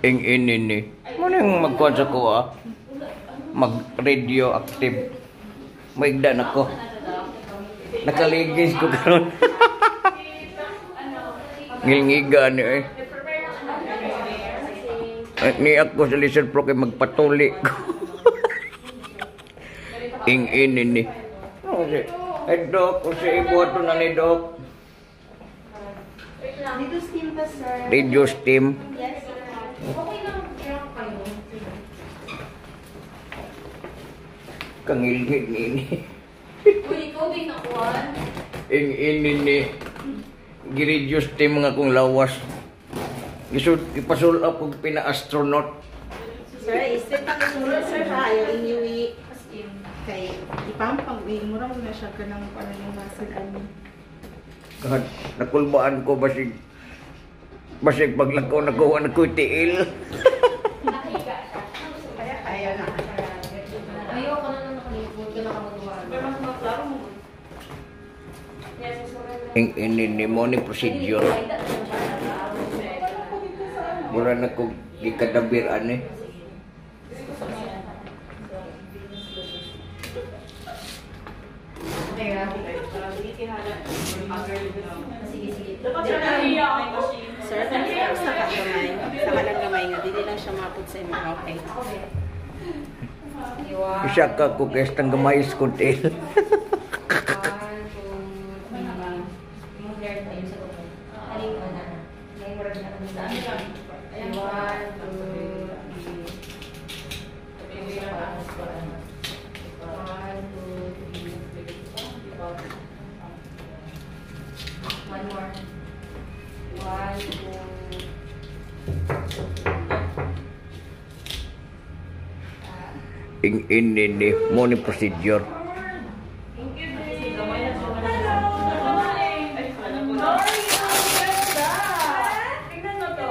Ing ini ni. Mo nang magkuan sa kuha. Mag radio active. Maigda na ko. Nakaligis ko karon. Ngilngiga ni eh. Eh, ni ako sa Listen Pro kay magpatuli ko. Ing ini ni. Ano si? Eh, Dok, kung si ibuhat na ni Dok. Dito steam pa, sir. Radio steam. Yes, sir. Okay lang, drunk kayo. Kangilhig ni ini. Uy, ikaw din nakuhan. Ing ini ni. Gi-radio steam nga akong lawas. Gisud ipasul-up og pina-astronaut. Sir, isip pa kasulod, sir, ha? Ayaw inyuwi. As in. Kay ipampang, eh, mura mo na siya ka ng parang yung muscle ani. Kahit nakulbaan ko basig basig paglakaw nakuha na ko tiil. Nakahiga siya. Kaya kaya na. Ayoko na nang nakalipod ka na kamagawa. Pero mas maklaro mo. Ing ini ni mo ni procedure. Mura na ko gikadabir ani. Sige, sige. Sir, kaya sa ka gamay. Sa lang gamay nga, dili lang siya mapod sa imo. Okay. Isa ka ko kay tang gamay ko tiil. One, two, three. Yung hair tayo sa ulo. Haling ka na. May word na kami sa One, two, three. One, two, three. One more. One, two. Ing ini ni mo ni procedure. Tingnan mo to.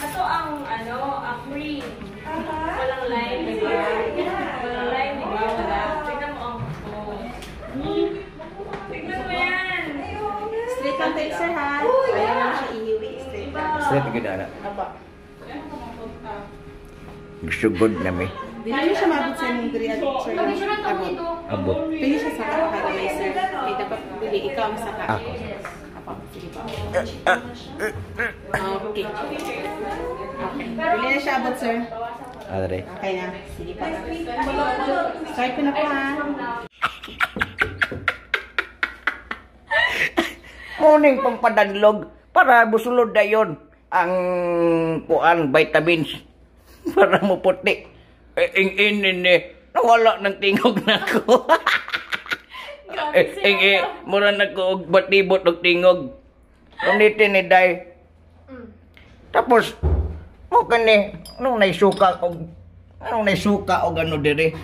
Ito ang ano, ang cream. Walang lime, di ba? Walang lime, di ba? Wala. Tingnan mo ang oh. Tingnan mo yan. Straight lang tayo, sir, ha? Ayaw lang siya ihiwi. Straight lang. Straight gyud ana. Apa. Sugod na mi. Dili na siya mabot sa imong diri, sir. Pag sure na Abot. dito. Abot. Pili siya sa gamay, sir. Kay dapat dili ikaw ang saka. Ako. Apa, sige pa. Okay. Okay. Dili na siya abot, sir. Adre. Okay na. Sige pa. Start ko na po, ha? Morning pampadanlog para busulod dayon ang kuan vitamins para muputi. Eh, ing ini ni nawala ng tingog nako. Eh, ing eh, mura na ko og batibot og tingog. Unitin ni Day. Tapos mo kani anong naisuka og ano dire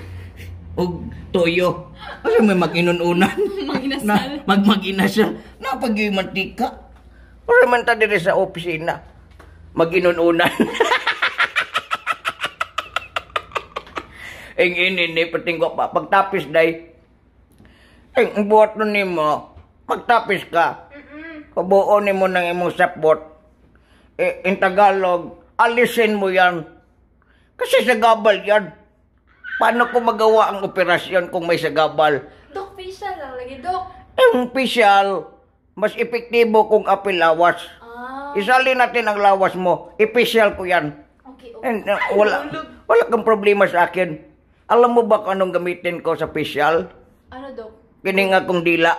og toyo. Kasi may mag-inununan. Mag-inasal. Na, mag-inasal. Napag yung mantika. Pero man ta dire sa opisina. Mag-inununan. Ing ini ni patinggo pa. Pagtapis day. Ing ang buhat nun nimo, magtapis ka. Kabuo nimo ng imong sapot. Eh, in Tagalog, alisin mo yan. Kasi sagabal yan. Paano ko magawa ang operasyon kung may sagabal? Dok, facial lang lagi, Dok. Ang facial, mas epektibo kung apilawas. Ah. Isali natin ang lawas mo. I-facial ko yan. Okay. And, wala, wala kang problema sa akin. Alam mo ba kung anong gamitin ko sa facial? Ano, Dok? Kining akong dila.